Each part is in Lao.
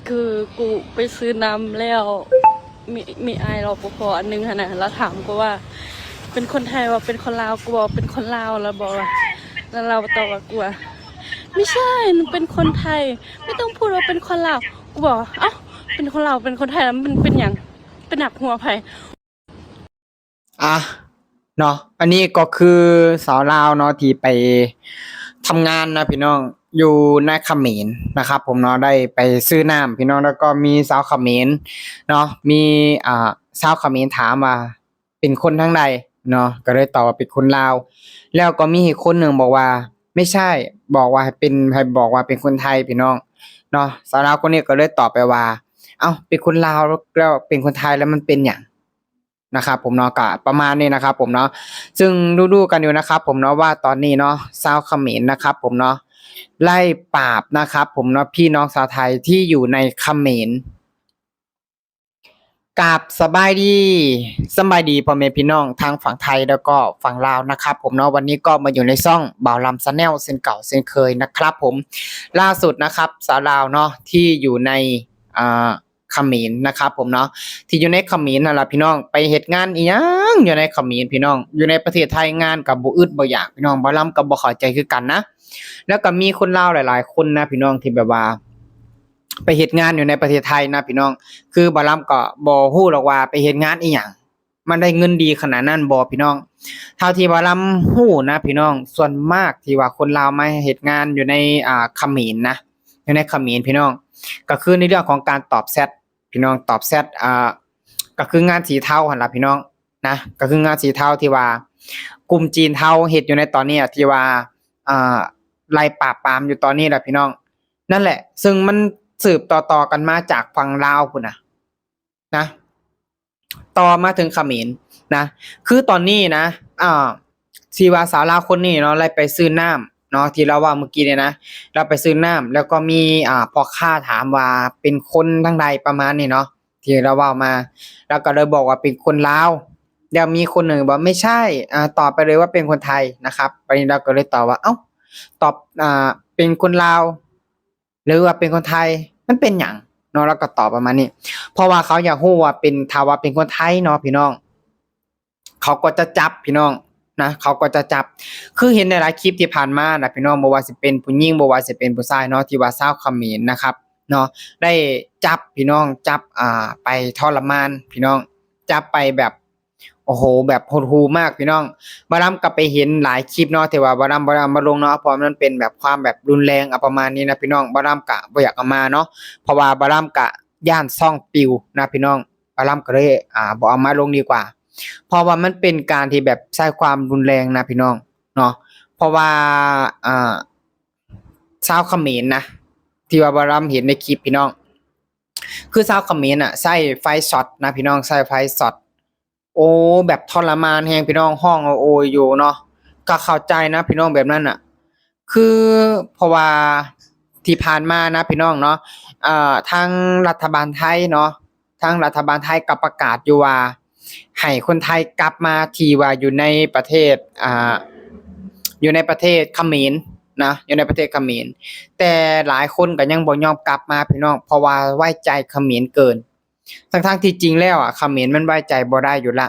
ຄືກູໄປຊື້ນ້ຳແລ້ວ ມີ ມີອ້າຍ ລປພ ອັນໜຶ່ງຫັ້ນນະ ລາວຖາມກູວ່າ ເປັນຄົນໄທບໍ່ ເປັນຄົນລາວ? ກູບອກເປັນຄົນລາວ ລາວບອກວ່າ ແລ້ວລາວຕອບວ່າກູວ່າ ໄມ່ໃຊ່ ໜູເປັນຄົນໄທ ໄມ່ຕ້ອງພູດວ່າເປັນຄົນລາວ. ກູບອກ ເອົ້າ ເປັນຄົນລາວ ເປັນຄົນໄທ ແລ້ວມັນເປັນຫຍັງ? ໄປໜັກຫົວໃຜ? ອ່ະ ເນາະ ອັນນີ້ກໍຄືສາວລາວເນາະ ທີ່ໄປທຳງານນະພີ່ນ້ອງ ຢູ່ໃນຂະເໝນນະຄັບຜົມເນາະ ໄດ້ໄປຊື້ນ້ຳພີ່ນ້ອງ ແລ້ວກໍມີຊາວຂະເໝນເນາະ ມີ ອ່າ ຊາວຂະເໝນຖາມວ່າເປັນຄົນທາງໃດເນາະ ກໍເລີຍຕອບວ່າເປັນຄົນລາວ ແລ້ວກໍມີອີກຄົນໜຶ່ງບອກວ່າ ໄມ່ໃຊ່ ບອກວ່າໃຫ້ເປັນ ໃຫ້ບອກວ່າເປັນຄົນໄທພີ່ນ້ອງເນາະ ສາວລາວຄົນນີ້ກໍເລີຍຕອບໄປວ່າ ເອົ້າ ເປັນຄົນລາວແລ້ວເປັນຄົນໄທແລ້ວມັນເປັນຫຍັງ? ນະຄັບຜົມເນາະ ກະປະມານນີ້ນະຄັບຜົມເນາະ ຊຶ່ງຮູ້ໆກັນຢູ່ນະຄັບຜົມເນາະ ວ່າຕອນນີ້ເນາະ ຊາວຂະເໝນນະຄັບຜົມເນາະ ໄລ່ປາບນະຄັບຜົມເນາະ ພີ່ນ້ອງຊາວໄທທີ່ຢູ່ໃນຂະເໝນ. ກາບສະບາຍດີ ສະບາຍດີພໍ່ແມ່ພີ່ນ້ອງທາງຝັ່ງໄທ ແລ້ວກໍຝັ່ງລາວນະຄັບຜົມເນາະ ວັນນີ້ກໍມາຢູ່ໃນຊ່ອງບ່າວລຳ Channel ເຊັ່ນເກົ່າເຊັ່ນເຄີຍນະຄັບຜົມ. ລ່າສຸດນະຄັບ ຊາວລາວເນາະ ທີ່ຢູ່ໃນ ອ່າ ຂະເໝນນະຄັບຜົມເນາະ ທີ່ຢູ່ໃນຂະເໝນຫັ້ນລະພີ່ນ້ອງ ໄປເຮັດງານອີ່ຫຍັງຢູ່ໃນຂະເໝນພີ່ນ້ອງ ຢູ່ໃນປະເທດໄທງານກໍບໍ່ອຶດບໍ່ຢາກພີ່ນ້ອງ ບ່າວລຳກໍບໍ່ເຂົ້າໃຈຄືກັນນະ ແລ້ວກໍມີຄົນລາວຫຼາຍໆຄົນນະພີ່ນ້ອງ ທີ່ແບບວ່າໄປເຮັດງານຢູ່ໃນປະເທດໄທນະພີ່ນ້ອງ ຄືບ່າວລຳກໍບໍ່ຮູ້ດອກວ່າໄປເຮັດງານອີ່ຫຍັງ ມັນໄດ້ເງິນດີຂະໜາດນັ້ນບໍ່ພີ່ນ້ອງ? ເທົ່າທີ່ບ່າວລຳຮູ້ນະພີ່ນ້ອງ ສ່ວນມາກທີ່ວ່າຄົນລາວມາເຮັດງານຢູ່ໃນ ອ່າ ຂະເໝນນະ ຢູ່ໃນຂະເໝນພີ່ນ້ອງ ກໍຄືໃນເລື່ອງຂອງການຕອບແຊັດພີ່ນ້ອງ ຕອບແຊັດ ອ່າ ກໍຄືງານສີເທົາຫັ້ນລະພີ່ນ້ອງນະ ກໍຄືງານສີເທົາທີ່ວ່າກຸ່ມຈີນເທົາເຮັດຢູ່ໃນຕອນນີ້ ທີ່ວ່າ ອ່າ ໄລ່ປາບປາມຢູ່ຕອນນີ້ລະພີ່ນ້ອງ ນັ້ນແຫຼະ ຊຶ່ງມັນສືບຕໍ່ໆກັນມາຈາກຝັ່ງລາວພຸ້ນນະ ນະ ຕໍ່ມາເຖິງຂະເໝນນະ ຄືຕອນນີ້ນະ ອ່າ ທີ່ວ່າສາວລາວຄົນນີ້ເນາະ ໄດ້ໄປຊື້ນ້ຳເນາະ ທີ່ລາວເວົ້າເມື່ອກີ້ນີ້ນະ ລາວໄປຊື້ນ້ຳ ແລ້ວກໍມີ ອ່າ ພໍ່ຄ້າຖາມວ່າເປັນຄົນທາງໃດ ປະມານນີ້ເນາະ ທີ່ລາວເວົ້າມາ ລາວກໍເລີຍບອກວ່າເປັນຄົນລາວ ແລ້ວມີຄົນໜຶ່ງບອກ ໄມ່ໃຊ່ ອ່າ ຕອບໄປເລີຍວ່າເປັນຄົນໄທນະຄັບ ບາດນີ້ລາວກໍເລີຍຕອບວ່າ ເອົ້າ ຕອບ ອ່າ ເປັນຄົນລາວ ຫຼືວ່າເປັນຄົນໄທ ມັນເປັນຫຍັງເນາະ ລາວກໍຕອບປະມານນີ້ ເພາະວ່າເຂົາຢາກຮູ້ວ່າເປັນ ຖ້າວ່າເປັນຄົນໄທເນາະພີ່ນ້ອງ ເຂົາກໍຈະຈັບພີ່ນ້ອງນະ ເຂົາກໍຈະຈັບ ຄືເຫັນໃນຫຼາຍຄລິບທີ່ຜ່ານມານະພີ່ນ້ອງ ບໍ່ວ່າຊິເປັນຜູ້ຍິງ ບໍ່ວ່າຊິເປັນຜູ້ຊາຍເນາະ ທີ່ວ່າຊາວຂະເໝນນະຄັບເນາະ ໄດ້ຈັບພີ່ນ້ອງ ຈັບ ອ່າ ໄປທໍລະມານພີ່ນ້ອງ ຈັບໄປແບບ ໂອ້ໂຫ ແບບຫົດຫູ່ມາກພີ່ນ້ອງ ບ່າວລຳກໍໄປເຫັນຫຼາຍຄລິບເນາະ ທີ່ວ່າບ່າວລຳບໍ່ໄດ້ເອົາມາລົງເນາະ ເພາະວ່າມັນເປັນແບບຄວາມແບບຮຸນແຮງ ອາ ປະມານນີ້ນະພີ່ນ້ອງ ບ່າວລຳກໍບໍ່ຢາກເອົາມາເນາະ ເພາະວ່າບ່າວລຳກໍຢ້ານຊ່ອງປິວນະພີ່ນ້ອງ ບ່າວລຳກໍເລີຍ ອ່າ ບໍ່ເອົາມາລົງດີກວ່າ ເພາະວ່າມັນເປັນການທີ່ແບບໃຊ້ຄວາມຮຸນແຮງນະພີ່ນ້ອງເນາະ ເພາະວ່າ ອ່າ ຊາວຂະເໝນນະ ທີ່ວ່າບ່າວລຳເຫັນໃນຄລິບພີ່ນ້ອງ ຄືຊາວຂະເໝນນະ ໃຊ້ໄຟຊັອດນະພີ່ນ້ອງ ໃຊ້ໄຟຊັອດ ໂອ້ ແບບທໍລະມານແຮງພີ່ນ້ອງ ຮ້ອງໂອຍຢູ່ເນາະ ກໍເຂົ້າໃຈນະພີ່ນ້ອງແບບນັ້ນນະ ຄື ເພາະວ່າທີ່ຜ່ານມານະພີ່ນ້ອງເນາະ ເອີ ທາງລັດຖະບານໄທເນາະ ທາງລັດຖະບານໄທກໍປະກາດຢູ່ວ່າ ໃຫ້ຄົນໄທກັບມາທີ່ວ່າຢູ່ໃນປະເທດ ອ່າ ຢູ່ໃນປະເທດຂະເໝນນະ ຢູ່ໃນປະເທດຂະເໝນ ແຕ່ຫຼາຍຄົນກໍຍັງບໍ່ຍອມກັບມາພີ່ນ້ອງ ເພາະວ່າໄວ້ໃຈຂະເໝນເກີນ ທັງໆທີ່ຈິງແລ້ວອະ ຂະເໝນມັນໄວ້ໃຈບໍ່ໄດ້ຢູ່ລະ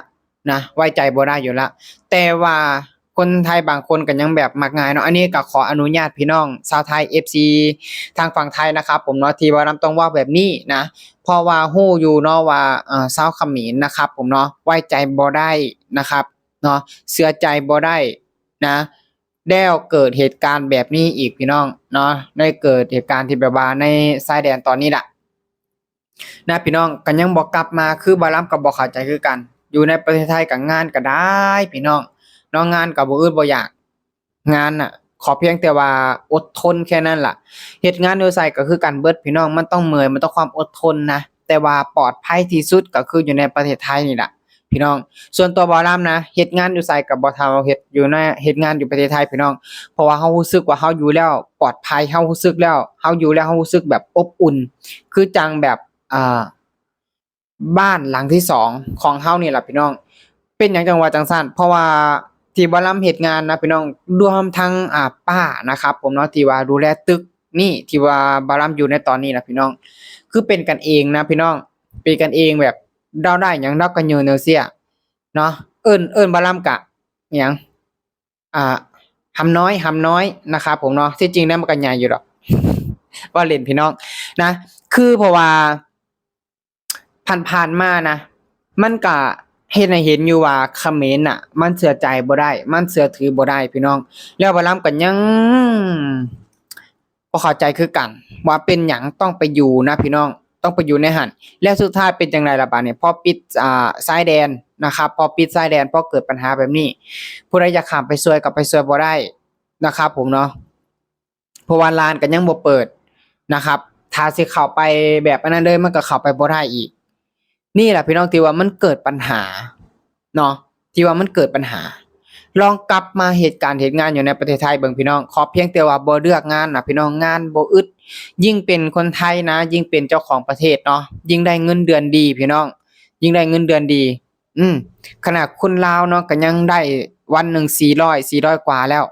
ນະ ໄວ້ໃຈບໍ່ໄດ້ຢູ່ລະ ແຕ່ວ່າຄົນໄທບາງຄົນກໍຍັງແບບມັກງ່າຍເນາະ ອັນນີ້ກໍຂໍອະນຸຍາດພີ່ນ້ອງຊາວໄທ ເອັຟຊີ ທາງຝັ່ງໄທນະຄັບຜົມເນາະ ທີ່ວ່ານຳຕ້ອງເວົ້າແບບນີ້ນະ ເພາະວ່າຮູ້ຢູ່ເນາະວ່າ ເອີ ຊາວຂະເໝນນະຄັບຜົມເນາະ ໄວ້ໃຈບໍ່ໄດ້ນະຄັບເນາະ ເຊື່ອໃຈບໍ່ໄດ້ນະ ແລ້ວເກີດເຫດການແບບນີ້ອີກພີ່ນ້ອງເນາະ ໄດ້ເກີດເຫດການທີ່ແບບວ່າໃນຊາຍແດນຕອນນີ້ລະ ນະພີ່ນ້ອງ ກໍຍັງບໍ່ກັບມາ ຄືບ່າວລຳກໍບໍ່ເຂົ້າໃຈຄືກັນ ຢູ່ໃນປະເທດໄທກໍງານກໍໄດ້ພີ່ນ້ອງເນາະ ງານກໍບໍ່ອຶດບໍ່ຢາກ ງານນະ ຂໍພຽງແຕ່ວ່າອົດທົນແຄ່ນັ້ນລະ ເຮັດງານຢູ່ໃສກໍຄືກັນເບິດພີ່ນ້ອງ ມັນຕ້ອງເມື່ອຍ ມັນຕ້ອງຄວາມອົດທົນນະ ແຕ່ວ່າປອດໄພທີ່ສຸດກໍຄືຢູ່ໃນປະເທດໄທນີ້ລະ ພີ່ນ້ອງ ສ່ວນຕົວບ່າວລຳນະ ເຮັດງານຢູ່ໃສກໍບໍ່ເທົ່າເຮັດຢູ່ໃນ ເຮັດງານຢູ່ປະເທດໄທພີ່ນ້ອງ ເພາະວ່າເຮົາຮູ້ສຶກວ່າເຮົາຢູ່ແລ້ວປອດໄພ ເຮົາຮູ້ສຶກແລ້ວ ເຮົາຢູ່ແລ້ວເຮົາຮູ້ສຶກແບບອົບອຸ່ນ ຄືຈັ່ງແບບ ອ່າ ບ້ານຫຼັງທີສອງຂອງເຮົານີ້ລະພີ່ນ້ອງ ເປັນຫຍັງຈັ່ງວ່າຈັ່ງຊັ້ນ ເພາະວ່າທີ່ບ່າວລຳເຮັດງານນະພີ່ນ້ອງ ລວມທັງ ອ່າ ປ້ານະຄັບຜົມເນາະ ທີ່ວ່າດູແລຕຶກນີ້ ທີ່ວ່າບ່າວລຳຢູ່ໃນຕອນນີ້ນະພີ່ນ້ອງ ຄື ຄືເປັນກັນເອງນະພີ່ນ້ອງ ເປັນກັນເອງແບບ ລາວໄດ້ຫຍັງລາວກໍໂຍນຈັ່ງຊີ້ເນາະ. ເອີ້ນ ເອີ້ນບ່າວລຳກະຫຍັງ ອ່າ ຫຳນ້ອຍ ຫຳນ້ອຍນະຄັບຜົມເນາະ ທີ່ຈິງແລ້ວມັນກໍໃຫຍ່ຢູ່ດອກ ເວົ້າເລ່ນພີ່ນ້ອງນະ. ຄືເພາະວ່າຜ່ານໆມານະ ມັນກະເຮັດໃຫ້ເຫັນຢູ່ວ່າຂະເໝນນະ ມັນເຊື່ອໃຈບໍ່ໄດ້ ມັນເຊື່ອຖືບໍ່ໄດ້ພີ່ນ້ອງ. ແລ້ວບ່າວລຳກໍຍັງ ບໍ່ເຂົ້າໃຈຄືກັນວ່າເປັນຫຍັງຕ້ອງໄປຢູ່ນະພີ່ນ້ອງ ຕ້ອງໄປຢູ່ໃນຫັ້ນ. ແລ້ວສຸດທ້າຍເປັນຈັ່ງໃດລະບາດນີ້? ພໍປິດ ອ່າ ຊາຍແດນນະຄັບ ພໍປິດຊາຍແດນ ພໍເກີດບັນຫາແບບນີ້ ຜູ້ໃດຢາກຂ້າມໄປຊ່ວຍກໍໄປຊ່ວຍບໍ່ໄດ້ນະຄັບຜົມເນາະ ເພາະວ່າດ່ານກໍຍັງບໍ່ເປີດນະຄັບ. ຖ້າຊິເຂົ້າໄປແບບອັນນັ້ນເລີຍ ມັນກໍເຂົ້າໄປບໍ່ໄດ້ອີກ. ນີ້ແຫຼະພີ່ນ້ອງ ທີ່ວ່າມັນເກີດບັນຫາເນາະ ທີ່ວ່າມັນເກີດບັນຫາ. ລອງກັບມາເຮັດການເຮັດງານຢູ່ໃນປະເທດໄທເບິ່ງພີ່ນ້ອງ ຂໍພຽງແຕ່ວ່າບໍ່ເລືອກງານນະພີ່ນ້ອງ ງານບໍ່ອຶດ. ຍິ່ງເປັນຄົນໄທນະ ຍິ່ງເປັນເຈົ້າຂອງປະເທດເນາະ ຍິ່ງໄດ້ເງິນເດືອນດີພີ່ນ້ອງ ຍິ່ງໄດ້ເງິນເດືອນດີ. ອືມ ຂະໜາດຄົນລາວເນາະ ກໍຍັງໄດ້ວັນໜຶ່ງສີ່ຮ້ອຍ ສີ່ຮ້ອຍກວ່າແລ້ວ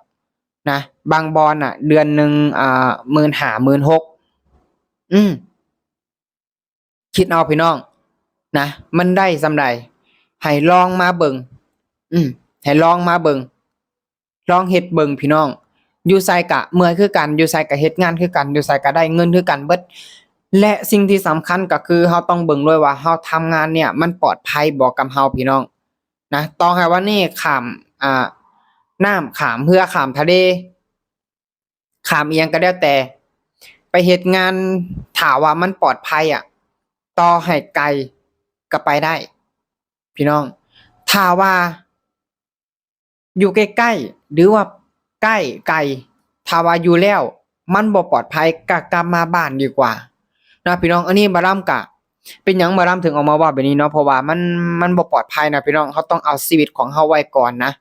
ນະ ບາງບ່ອນນະ ເດືອນໜຶ່ງ ອ່າ ໝື່ນຫ້າ ໝື່ນຫົກ. ອືມ ຄິດເອົາພີ່ນ້ອງນະ ມັນໄດ້ສ່ຳໃດ? ໃຫ້ລອງມາເບິ່ງ ອືມ ໃຫ້ລອງມາເບິ່ງ ລອງເຮັດເບິ່ງພີ່ນ້ອງ. ຢູ່ໃສກະເມື່ອຍຄືກັນ ຢູ່ໃສກະເຮັດງານຄືກັນ ຢູ່ໃສກະໄດ້ເງິນຄືກັນເບິດ. ແລະສິ່ງທີ່ສຳຄັນກໍຄືເຮົາຕ້ອງເບິ່ງດ້ວຍວ່າເຮົາທຳງານເນີ້ຍ ມັນປອດໄພບໍ່ກັບເຮົາພີ່ນ້ອງນະ. ຕໍ່ໃຫ້ວັນນີ້ຂ້າມ ອ່າ ນ້ຳ ຂ້າມເຮືອ ຂ້າມທະເລ ຂ້າມອີ່ຫຍັງກໍແລ້ວແຕ່ ໄປເຮັດງານ ຖ້າວ່າມັນປອດໄພອະ ຕໍ່ໃຫ້ໄກກໍໄປໄດ້ພີ່ນ້ອງ. ຖ້າວ່າຢູ່ໃກ້ໆ ຫຼືວ່າໃກ້ໄກ ຖ້າວ່າຢູ່ແລ້ວມັນບໍ່ປອດໄພ ກໍກັບມາບ້ານດີກວ່ານະພີ່ນ້ອງ. ອັນນີ້ບ່າວລຳກະ ເປັນຫຍັງບ່າວລຳເຖິງອອກມາເວົ້າແບບນີ້ເນາະ ເພາະວ່າມັນ ມັນບໍ່ປອດໄພນະພີ່ນ້ອງ. ເຮົາຕ້ອງເອົາຊີວິດຂອງເຮົາໄວ້ກ່ອນນະ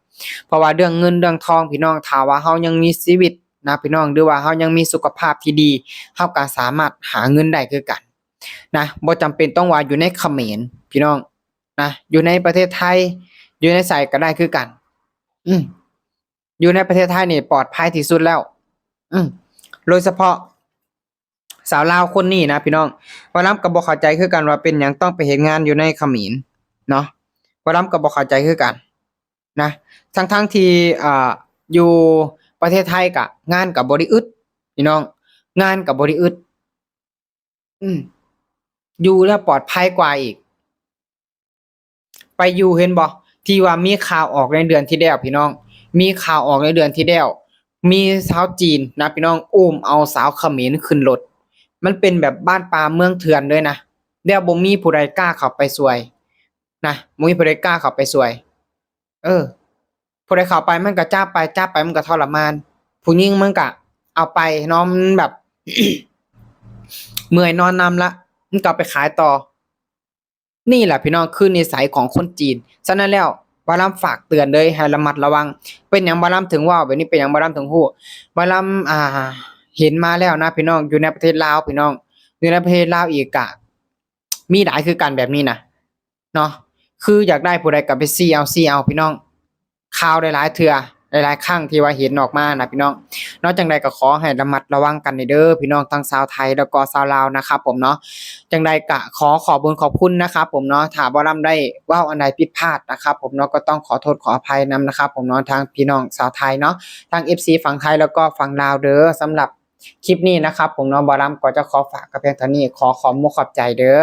ເພາະວ່າເລື່ອງເງິນເລື່ອງທອງພີ່ນ້ອງ ຖ້າວ່າເຮົາຍັງມີຊີວິດນະພີ່ນ້ອງ ຫຼືວ່າເຮົາຍັງມີສຸຂະພາບທີ່ດີ ເຮົາກໍສາມາດຫາເງິນໄດ້ຄືກັນນະ. ບໍ່ຈຳເປັນຕ້ອງວ່າຢູ່ໃນຂະເໝນພີ່ນ້ອງນະ ຢູ່ໃນປະເທດໄທ ຢູ່ໃນໃສກໍໄດ້ຄືກັນ. ອືມ ຢູ່ໃນປະເທດໄທນີ້ປອດໄພທີ່ສຸດແລ້ວ. ອືມ ໂດຍສະເພາະ ສາວລາວຄົນນີ້ນະພີ່ນ້ອງ ບ່າວລຳກໍບໍ່ເຂົ້າໃຈຄືກັນວ່າເປັນຫຍັງຕ້ອງໄປເຮັດງານຢູ່ໃນຂະເໝນເນາະ. ບ່າວລຳກໍບໍ່ເຂົ້າໃຈຄືກັນນະ ທັງໆທີ່ ອ່າ ຢູ່ປະເທດໄທກະງານກໍບໍ່ໄດ້ອຶດພີ່ນ້ອງ ງານກໍບໍ່ໄດ້ອຶດ. ອືມ ຢູ່ແລ້ວປອດໄພກວ່າອີກ. ໄປຢູ່ ເຫັນບໍ່ ທີ່ວ່າມີຂ່າວອອກໃນເດືອນທີ່ແລ້ວພີ່ນ້ອງ ມີຂ່າວອອກໃນເດືອນທີ່ແລ້ວ ມີຊາວຈີນນະພີ່ນ້ອງ ອຸ້ມເອົາສາວຂະເໝນຂຶ້ນລົດ. ມັນເປັນແບບບ້ານປ່າເມືອງເຖື່ອນເລີຍນະ ແລ້ວບໍ່ມີຜູ້ໃດກ້າເຂົ້າໄປຊ່ວຍນະ ບໍ່ມີຜູ້ໃດກ້າເຂົ້າໄປຊ່ວຍ. ເອີ ຜູ້ໃດເຂົ້າໄປມັນກໍຈັບໄປ ຈັບໄປມັນກໍທໍລະມານ ຜູ້ຍິງມັນກໍເອົາໄປເນາະ ມັນແບບ ເມື່ອຍນອນນຳລະ ມັນກໍເອົາໄປຂາຍຕໍ່. ນີ້ແຫຼະພີ່ນ້ອງ ຄືນິໄສຂອງຄົນຈີນ. ສະນັ້ນແລ້ວ ບ່າວລຳຝາກເຕືອນເລີຍ ໃຫ້ລະມັດລະວັງ. ເປັນຫຍັງບ່າວລຳເຖິງເວົ້າແບບນີ້? ເປັນຫຍັງບ່າວລຳເຖິງຮູ້? ບ່າວລຳ ອ່າ ເຫັນມາແລ້ວນະພີ່ນ້ອງ ຢູ່ໃນປະເທດລາວພີ່ນ້ອງ ຢູ່ໃນປະເທດລາວອີກກະມີຫຼາຍຄືກັນແບບນີ້ນະເນາະ. ຄືຢາກໄດ້ຜູ້ໃດກໍໄປຊີ້ເອົາ ຊີ້ເອົາພີ່ນ້ອງ. ຂ່າວຫຼາຍໆເທື່ອ ຫຼາຍໆຄັ້ງທີ່ວ່າເຫັນອອກມານະພີ່ນ້ອງເນາະ. ຈັ່ງໃດກໍຂໍໃຫ້ລະມັດລະວັງກັນເດີພີ່ນ້ອງ ທັງຊາວໄທແລ້ວກໍຊາວລາວນະຄັບຜົມເນາະ. ຈັ່ງໃດກໍຂໍຂອບບຸນຂອບຄຸນນະຄັບຜົມເນາະ ຖ້າບ່າວລຳໄດ້ເວົ້າອັນໃດຜິດພາດນະຄັບຜົມເນາະ ກໍຕ້ອງຂໍໂທດຂໍອະໄພນຳນະຄັບຜົມເນາະ ທາງພີ່ນ້ອງຊາວໄທເນາະ ທາງເອັຟຊີຝັ່ງໄທແລ້ວກໍຝັ່ງລາວເດີ. ສຳລັບຄລິບນີ້ນະຄັບຜົມເນາະ ບ່າວລຳກໍຈະຂໍຝາກກັນພຽງເທົ່ານີ້ ຂໍຂອບມຸກຂອບໃຈເດີ.